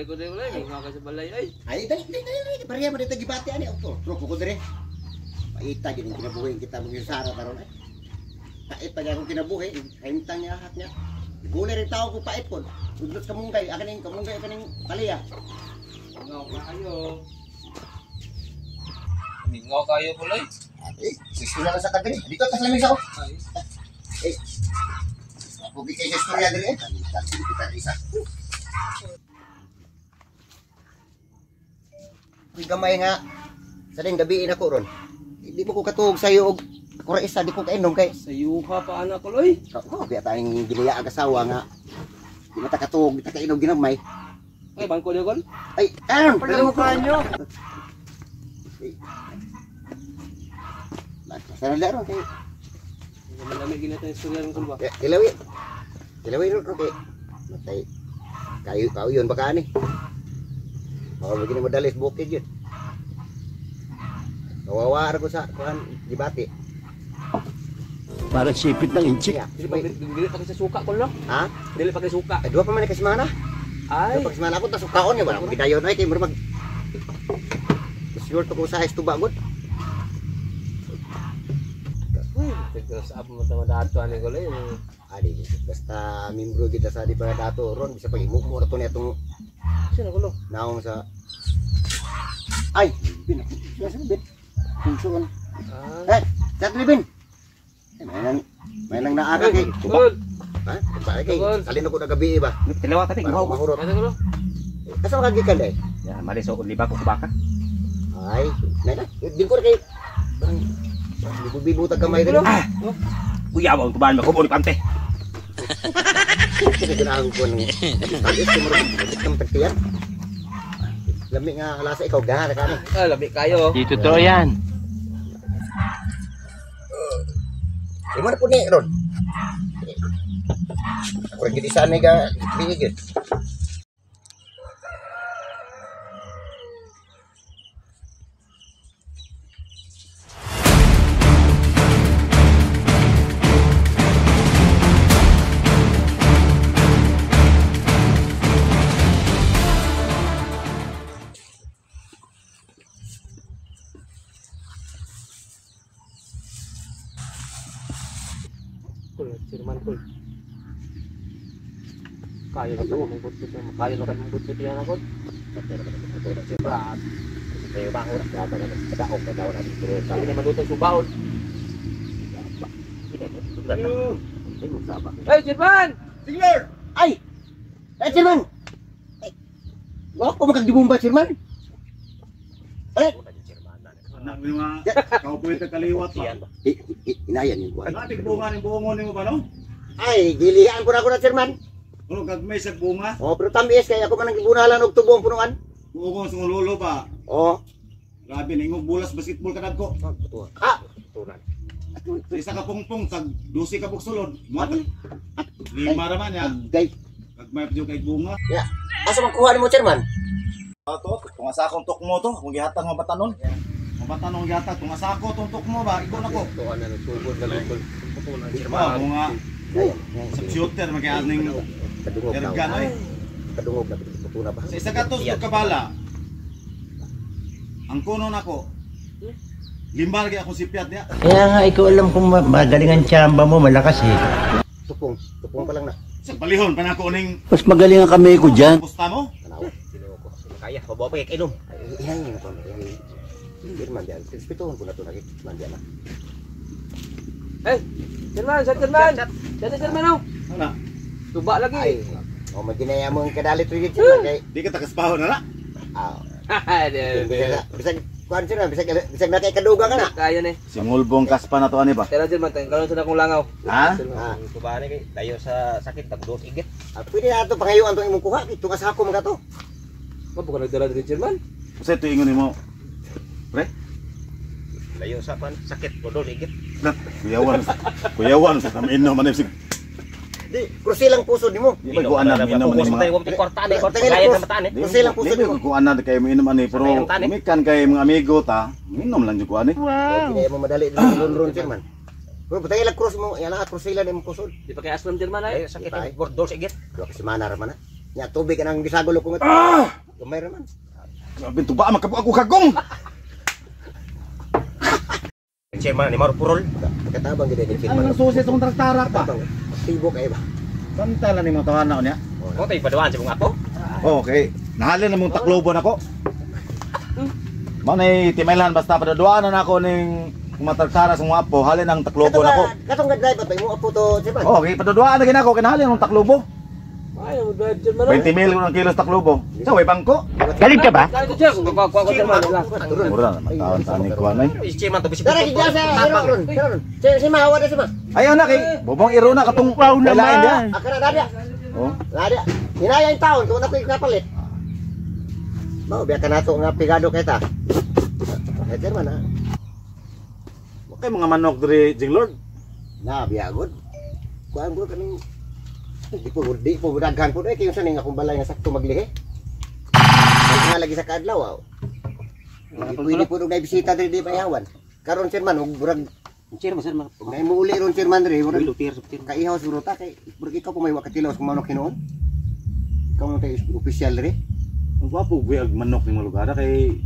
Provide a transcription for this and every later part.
Balay ko diri balay, mingaw ka sa balay ay. Ay, dali dali dali. Pareha mo dito gibati ani auto. Trupo ko dire. Paita gid ang kinabuhi kita mong sara karon ay. Pait pa akong kinabuhi, kahimtang niya ahak niya. Gulay rin tao ko pait pod. Udlot kamunggay, akaning kamunggay akaning palaya. Mingaw ka kayo. Mingaw kayo balay. Eh, sisula lang sa kadiri. Dito tas lamig sa ko. Ay. Eh. Ako kay sa istorya diri eh. Kita isa. Uy, gamay nga. Sa ding gabi na ko ron. Hindi mo ko katuog sa iyo og ako ra isa di ko kainom kay Sa yuha pa anak ko loy. Oh, biya tayong ginaya ang asawa nga. Di mata katuog, di ta kainom ginagmay. Ay, bangko niyo kon. Ay, aron, Pala mo kanyo. Sana laro kay Malami ginata yung istorya ng kulba. Kilawi. Kilawi ron kay matay. Kayo kayo yun baka ani. Baka maging madalis bukid yun. Kawawa ra ko sa kuan dibati. Parang sipit ng inchik. Siya, di ba? Dili pa kay sa suka ko no. Ha? Dili pa kay suka. Ay, duha pa man ka semana. Ay. Duha pa ka semana ako tas kaon nga ba ako gidayon ay kay murag mag sure to ko sa tuba gud. Uy, tignan sa abo mo tama dato ani ko loy. Adi basta membro gid sa di pa dato ron bisa pag imukmo ra to niya tong Sino ko lo? naong sa ay bin sa bin Kunsuon. Ah. Eh, sa bin. Eh, may nang naara kay. Kol. Ha? Ba kay kalino ko na gabi ba? Tilawa tadi Para ko. mahurot. Ano ko lo? Asa ka gikan day? Ya, mali so liba ko baka. Ay, nay na. Din ko kay parang bibo-bibo tag kamay diri. Ah. Kuya ang tuban mo ni pante. Kasi ganahan ko ng talis ko murag kang tagtiyan. Lami nga lasa ikaw gana ka ni. Ah, labi kayo. Di totoo yan. Imo na po ni ron. Ako rin gid isa ni ga biigit. Kol, sirman kol. Kayo na ko mong butbut yan. Kayo na kang butbut yan ako. Kayo ba ako na daog na dito. Hindi na maluto subaon. Ay, Sirman! Signor! Ay! Ay, Sirman! Ay! Wala ko makagdibumba, Sirman. Ay! Anak ni mga kaupoy ta kaliwat pa. Inayan yung kuwan. Natig bunga ning buongon nimo ba no? Ay, gilihan ko na ako na, Sirman. Ano gagmay sa bunga? Oh, pero tamis kay ako man ang gibunalan og tubo ang punuan. Buongon sa lolo ba? Oh. Grabe ningog bulas basketball kadagko. Ah, Sa isa ka pungpong tag 12 ka buksulod. Mo lima ra man ya. gay. Gagmay pa jud kay bunga. Ya. Asa man kuha nimo, Chairman? Ato, tunga sa akong tukmo to, kung gihatag mo batanon. Mabatanon gihatag tunga sa ako tong tukmo ba, igo nako. Tuwa na nagsugod na lang kol. Ba, bunga Ayan. sa shooter magianing Kadungog na. ergan oy. Kadungog na putuna ba? Sa isa ka tusok kabala. Ang kuno nako. Lima lagi akong sipyat niya. Kaya nga ikaw alam kung magaling ang tsamba mo, malakas eh. Tupong, tupong pa lang na. Sa balihon pa nako ning Mas magaling ang kamay ko dyan. pusta mo. Tanawa. Kaya, babaw pa kay inom. Ay, iyan yung kuwan. Chairman diyan. Respetuhon ko na to lagi. Man diyan na. Eh, Sirman, sa Sirman! Sa Sirman oh! Ana, Tuba lagi. Ay, oh, maginaya mo ang kadalit rin Chairman kay. di ka takaspaho na na. Ah, Di, di. bisag kuan Chairman, bisag bisag na kay kaduga ka na. Kaya ni. Singulbong kaspa na to ani ba? Tara Sirman, tanggalon sa akong langaw. Ha? Ah. Tuban kay layo sa sakit tag dos igit. Ah, pwede na ato pangayuan tong imong kuha kay tunga sa ako mga to. Mabuka ka nagdala diri Sirman. Usa to ingon nimo. Pre, Layo sa pan sakit dos igit. na kuyawan. Kuyawan sa kaminom man sig. Di, krusi lang puso nimo. Di ba kuan na minom ani mga. Tayo wong kwarta ni kwarta Tangina, gaya cross. sa mataan eh. Krusi lang puso Di nimo. ba kuan na kay minom ani pero mikan kay mga amigo ta, minom lang jud ko ani. Wow. Hindi mo madali dito ron Chairman. Pero butay lang cross mo, yan lang krusi lang imong kusod. Di pa kay Aslam Sirman ay. Layo sakit dos igit. Duha ka semana ra man na. Nya tubig kanang gisagol ko nga. Ah! Gamay ra man. Grabe tuba magkabuak ako kagong. Chairman ni Mauro Purol. Katabang gid ni Ano chairman. nang susi sa tarak ba? Katabang. Tibok ay ba. Santa lang ni mga tawana niya. Mo tayo paduan sa mong apo. Okay. Nahalin na mong taklobon ako. Mao nay timaylan basta paduduan na nako ning kumatartara sa mga apo, halin ang taklobon ako. Katong ga-drive ba imo apo to chairman? Okay, paduduan na ginako kinahalin ang taklobo. Ay, mo drive chairman. 20 mil ko ng kilos taklobo. Sa way bangko. Galit ka ba? Dali chair, ko ko ko chairman lang. Mura na naman taon sa ni kuan ay. Si chairman to bisip. Dara gid sa ero ron. Ron. Si mahawa na si ma. Ayaw na kay bobong iro na katong Wow kailain dia. naman. Akara na dia. Oh. Lada. Hinaya yung taon kung ako napalit. Mao biya ka nato nga pigado kay ta. Eh chairman ah. Okay mga manok diri Jing Lord. Na biya gud. Kuan bro kaning di po daghan po eh kayo sa ning akong balay nga sakto maglihi. Nga lagi sa kaadlaw aw. Di pwede po na bisita diri di payawan. Karon chairman ug burag Chairman sir, ug nay muuli ron chairman diri murag Lutir, lutir. kaihaw siguro ta kay burag ikaw po may wakatilaw sa manok hinuon. Ikaw mo tayo opisyal diri. Ang gwapo buyag manok ni mga lugar kay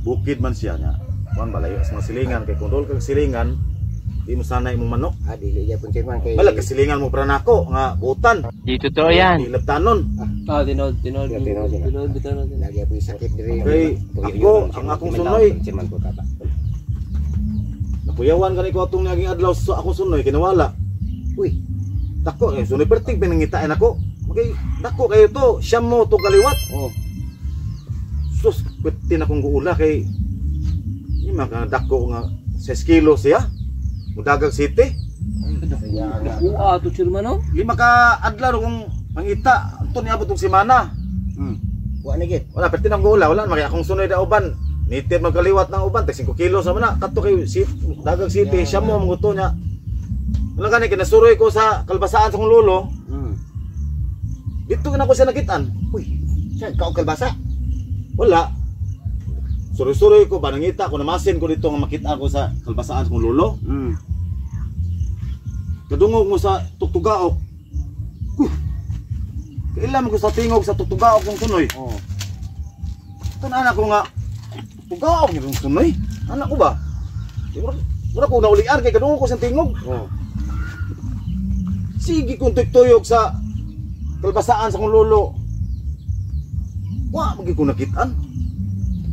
bukid man siya niya. Kuan balayo sa mga silingan kay kung dool kag silingan di mo sana imong manok. Ah, dili gyapon chairman kay Bala kasilingan mo pra nako nga butan. Di totoo yan. Di labtanon. Ah, tinod, tinod. Yeah, tinod, tinod. Tinod, tinod. Lagi po sakit diri. Kay ako ang akong sunoy Chairman ko kaba. nakuyawan gani ko atong naging adlaw sa akong sunoy kinawala. Uy, Dako eh sunoy perting pinangitain ako. Okay, dako kayo to, siyam mo to kaliwat. oh. Sus, pwede na kong guula kay di mga dako nga 6 kilos siya. Mudagag City. Kuha to chairman no. Lima ka adlaw kung pangita. Anton niabot tong semana. Wa na gid. Wala perti nang guula, wala maki akong sunoy da uban. Nitir magkaliwat ng uban, tag 5 kilos naman na. Kadto kay si Dagag City, siya mo ang gusto niya. Wala gani kinasuroy ko sa kalbasaan sa kong lolo. Dito na ko siya nakitaan. Uy, siya kao kalbasa. Wala. Suroy-suroy ko ba nangita ko namasin ko dito nga makita ko sa kalbasaan sa kong lolo. Kadungog mo sa tuktugaok. Huh. Kailan mo ko sa tingog sa tuktugaok kong sunoy. Oh. Ito na anak ko nga tuktugaok yung sunoy. Anak ko ba? Di mura ko naulian kay kadungog ko sa tingog. Oh. Sige kong tuyok sa kalbasaan sa kong lolo. Wa magi ko nakitaan.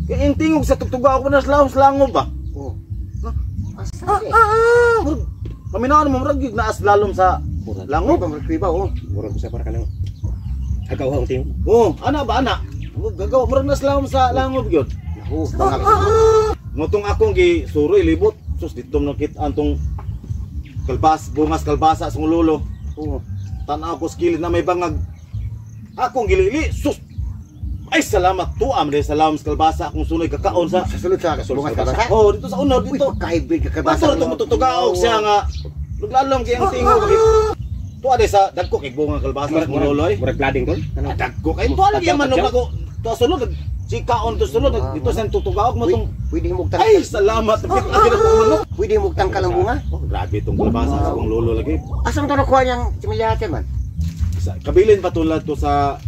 Kaya yung tingog sa tuktugaok ko na slangob ba? Oh. Ah, Asa eh? Murag, paminawon mo murag gyud naas lalom sa langob. Murag kuiba oh. Murag sa para kanang agaw ang tingog. Oh, ana ba ana? Gagaw murag naas lalom sa langob gyud. Naku, bangag. Motong akong gi suroy libot. Sus dito mo nakit-an tong kalbas, bungas kalbasa sa kong lolo. Oh. Tan-aw ko sa kilid na may bangag. Akong gilili, sus. Ay salamat tuam dahil salamat sa kalbasa akong sunoy kakaon sa Sa sulod sa bungas kalbasa. Oh, dito sa unod Uy, dito. pagka-hybrid ka kalbasa. Bato to mututugaog siya nga naglalom kay ang tingog. Tuwa di sa dagko kay bunga kalbasa sa kong lolo eh. Murag lading tol. Ano? Dagko kay tuwa lagi ang manok ako. Tuwa sulod sikaon to sulod dito sa tutugaog mo tong Pwede mo Ay salamat lagi na kong manok. Pwede mo tangkal ang bunga. Oh, grabe itong kalbasa sa kong lolo lagi. Asa mo to nakuha niyang similya chairman? Sa, kabilin pa tulad to sa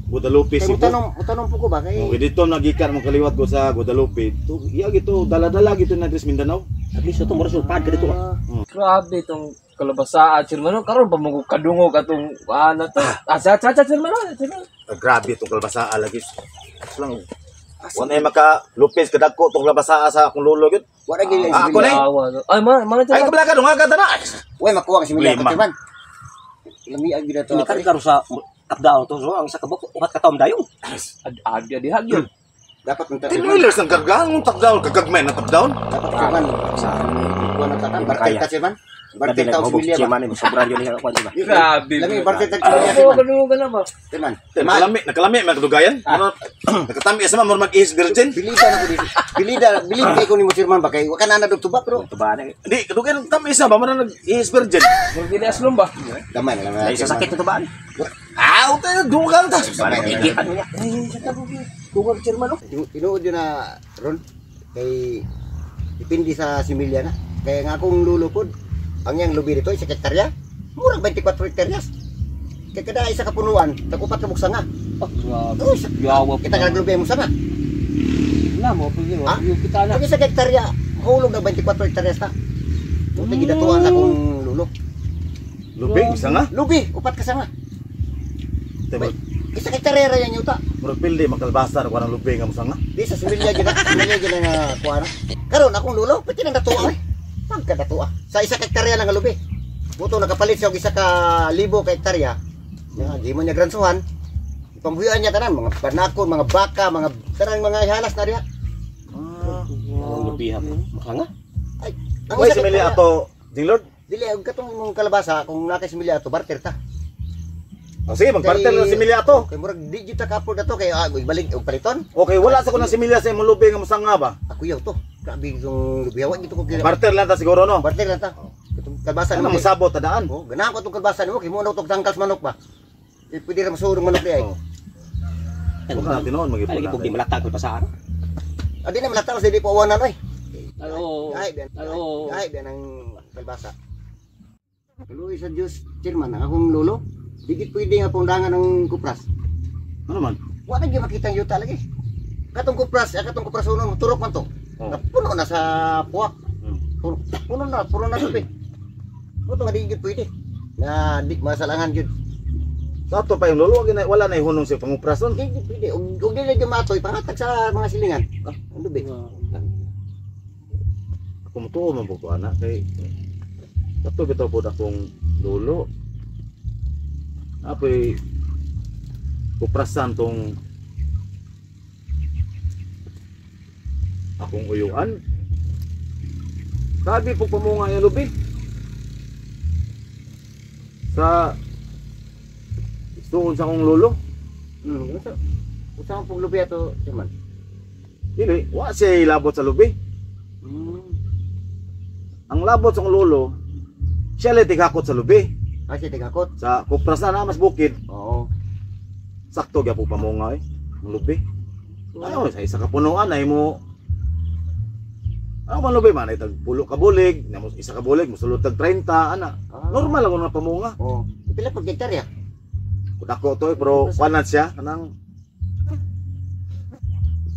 Guadalupe, Kay Cebu. mutanong po ko ba kay Okay, dito nagikan mo kaliwat ko sa Guadalupe. To, iya gito dala-dala gito na Dres Mindanao. At least ito murag sulpad ka dito. Ah, Grabe itong kalabasaan chairman no. Karon pa mo kadungog atong ano to. Ah, sa sa chairman no. Chairman. Ah, grabe itong kalbasa lagi. Lang. Wala ay maka Lopez kadagko itong kalbasa sa akong lolo gyud. Wala gyud ang Ah, ako na similya. eh. Awa. Ay, mga mga Ay chairman. kabla ka dunga ka na. Uy, makuha ang similya Lima. ko chairman. Lami ang gid to. Ini kan karo sa up down to so ang isa ka buok upat ka taom dayon. Adi adi hag yun. Dapat mo Tin wheelers ang kargahan ng top down kagagmay na top down. Dapat chairman. Sa Kuha na takan barter Kaya. ka chairman. Barter ta similya ba. Chairman ni sobrang yun niya kuan ba. Grabe. Lami barter ta similya Ano chairman. kadungog ka na ba? Chairman. Nakalami, nakalami mga kadugayan. Ano? Nakatami sa mga mag-is virgin. Bilida na ko dito. Bilida, bilid kay ko nimo chairman ba kay wa ka na na tuba pero Tuba na. Di, kadugayan tami isa ba man nag-is virgin. Murag dili aslom ba? damay na lang. Ay sa sakit to ba? Ah, utay dugal ta. Para igitan niya. Ay, sa tabo Tungag chairman oh. Tinuod yun na ron kay depende sa similya na. Kaya nga akong lulo pod, ang yang lubi dito isa hektarya, murag 24 hektaryas. Kay kada isa ka punuan, tag-upat ka buksanga. Oh, grabe. Uy, sa Yawa kita ka naglubi mo sanga. Na mo pwede mo. Ha? Yung kita na. Pag isa ka hektarya, hulog na 24 hektaryas ta. Buti gidatuan sa akong lulo. Lubi, isa nga. Lubi, upat ka sanga. Tama, Isa ka hektarya ra yan yuta. murag pildi makalbasa na kuha ng lubi nga musanga. Di sa similya gina, similya gina nga kuha na. Karon akong lulo, pwede nang datua eh. Pagkadatua. Sa isa ka hektarya lang nga lubi. Buto nakapalit siya og isa ka libo ka hektarya. Nga di mo niya gransuhan. Ipambuyan niya tanan mga panakon, mga baka, mga tanang mga ihalas na diha. Ah. Ang lubiha mo. Makanga. Ay, ang Uy, isa ka similya hektarya- ato, Jinglord. Dili og katong imong kalabasa kung naa kay similya ato barter ta. Oh, sige, magbarter na similya ato. Kay murag di jud ta ka-afford ato kay ibalik og paliton. Okay, wala sa ko ng similya sa imong lubi nga musanga ba? Ako yaw to. Grabe yung lubi wa gito ko gina. Barter lang ta siguro no. Barter lang ta. Katong kalabasa Ano nimo. musabot tadaan? Oh, ganahan ko itong kalbasa nimo kay mo na itong tangkal sa manok ba. Eh, pwede ra masurong manok di ay. Oh. Huwag na tinuon Ay, magipon lagi pug di natin. malata ko pasaan. Ah, di na malataos di po awanan oy. Ano? Ay, biyan. Ano? Ay, biyan ang kalbasa. Tuloy sa Diyos, chairman, ang akong lolo, digit pwede nga pundangan ng kupras. Ano man? Wa na gyud makita ang yuta lagi. Katong kupras, katong kupras unon, turok man to. Oh. Puno na sa puwak. Hmm. Puno, puno na tubig. Puno nga di gyud pwede. Na di masalangan gyud. Sa ato pa yung lolo, wag na- wala na ihunong sa panguprason. Di gyud pwede. Og dili gyud matoy pangatag sa mga silingan. Ah, ang lubi. Ako mutuo man po ko ana kay kato bitaw pod akong lolo. Apoy kuprasan tong akong uyuan. Sabi po pamunga yung lubi. Sa suon sa akong lolo. Unsa unsa ang pong lubi ato, chairman? Dili, wa siya ilabot sa lubi. Ang labot sa akong lolo, siya lang tigakot sa lubi. Ah, siya tigakot. Sa kupras na mas bukid, Oo. sakto gyapon pamunga eh. Ang lubi. Ano sa isa ka punuan ay mo ano man lubi man ay tag pulo ka bulig, na mo isa ka bulig mosulod tag 30 ana. Ah. Normal lang na pamunga. Oo. Pila pag hektarya? Kudako to eh, pero kuanan siya kanang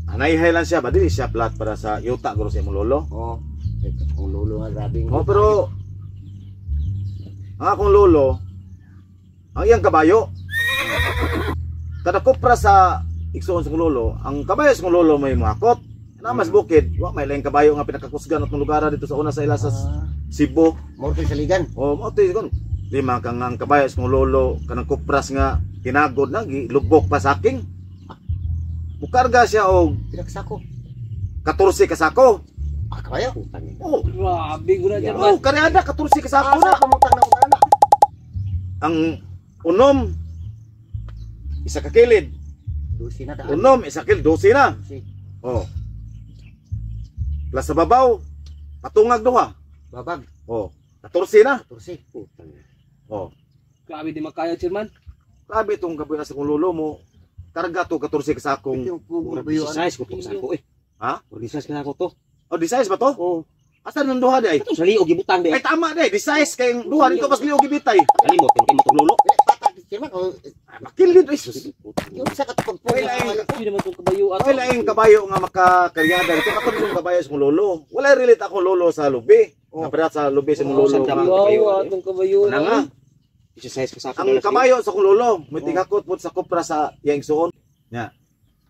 anayhay lang siya ba dili siya flat para sa yuta guro sa imong lolo. Oo. Ang lolo nga grabe. Oh, pero ang akong lolo, ang iyang kabayo, kada kopra sa igsuon sa akong lolo, ang kabayo sa akong lolo may muhakot. Na mas bukid, wa may laing kabayo nga pinakakusgan atong lugar dito sa una sa ila sa Cebu. Mao to sa ligan. O mao to kon lima kang ang kabayo sa akong lolo kanang kopras nga tinagod na gilubok pa sa aking. Mukarga siya og Pila ka sako? 14 ka sako. Ah, kabayo. Oh, Grabe gud na chairman. oh karyada 14 ka sako na. Asa pamutang na ko na. Ang unom isa ka kilid, Dusi na daan. unom isa kilid, 12 na. Dusi. Oh. Plus sa babaw, patungag duha. Babag. Oh, 14 na. 14. Oh. Grabe di makaya chairman. Grabe itong gabi sa kong lolo mo. Karga to 14 ka sakong. Yung pugong Murag lubi size ko to sako eh. Ha? Murag size ka ko to. Oh, di size ba to? Oo. Asa nang duha di ay? Kato sa liog gibutang di. Ay tama di, di size kay ang duha dito mas liog gibitay. Kalimot kay mo tong lolo. Patag chairman. O, Makilid ay sus. yung sa katong pugong. Wala, ay. Hindi naman tong kabayo ato. Wala yung kabayo nga makakaryada dito katong yung kabayo sa kong lolo. Wala relate ako lolo sa lubi. Oh. Naparat sa lubi sa mong Oh, lolo. saan nga. ka Wow, atong kabayo. Ana nga. Size ka sako. Ang kabayo sa kong lolo, may tigakot po sa kopra sa iyang suon. Nya.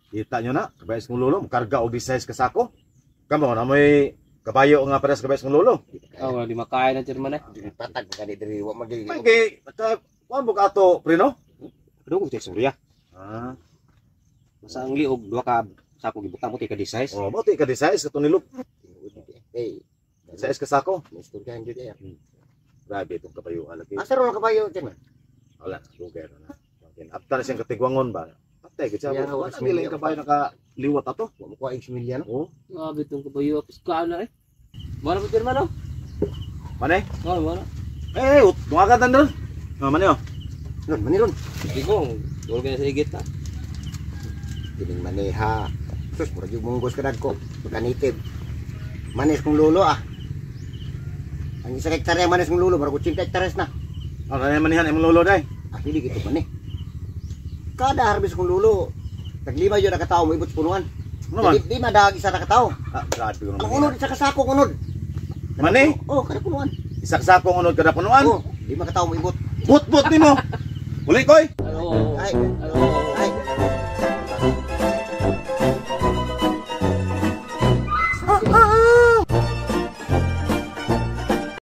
Kita nyo na, kabayo sa kong lolo, mukarga og di size ka sako. Kamo na may kabayo nga pares kabayo sa kong lolo. Ah, wala di makaya na chairman eh. Patag ka ni diri wa magi. May kay kuan mo ka ato, pre no? Kadungog sa istorya. Ah, Basta ang liog duha ka sako gibutang mo ti ka di size. oh, mo ti ka di size kato nilop. Eh, Size ka sako. may istoryahan jud eh. Grabe itong kabayo lagi. Asa ron ang kabayo chairman? Wala, lugay na. After na siyang katigwangon ba? Patay gid siya. Yeah, Wala wala nila yung kabayo nakaliwat ato. Wa mo kuha yung similya no. Oh, Grabe tong kabayo. Kuskaan na eh. Mana po chairman oh? mane? Oh, mana. Eh, dungagan tan dron. Oh, mane oh. Lon, manilon. Sige ko, wala ka na sa igit na. Kining maneha. Sus, murag yung munggos ka dagko. Pagka-native. Manes kong lolo ah. Ang isa ka hektarya manes kong lolo, murag 80 hektares na. Oh, kaya manihan imong lolo day. Actually gito man eh. Kada harvest kong lulo, taglima yun nakatao mo ibot sa punuan. Ano man? Di madag isa nakatao. Ah, grabe ko Ang naman. unod sa kasako unod. Mani? Oh, kada punuan. Isaksak kong unod kada punuan. Oh, di makatao mo ibot. But-but nimo. Uli koy. Oo. Ay,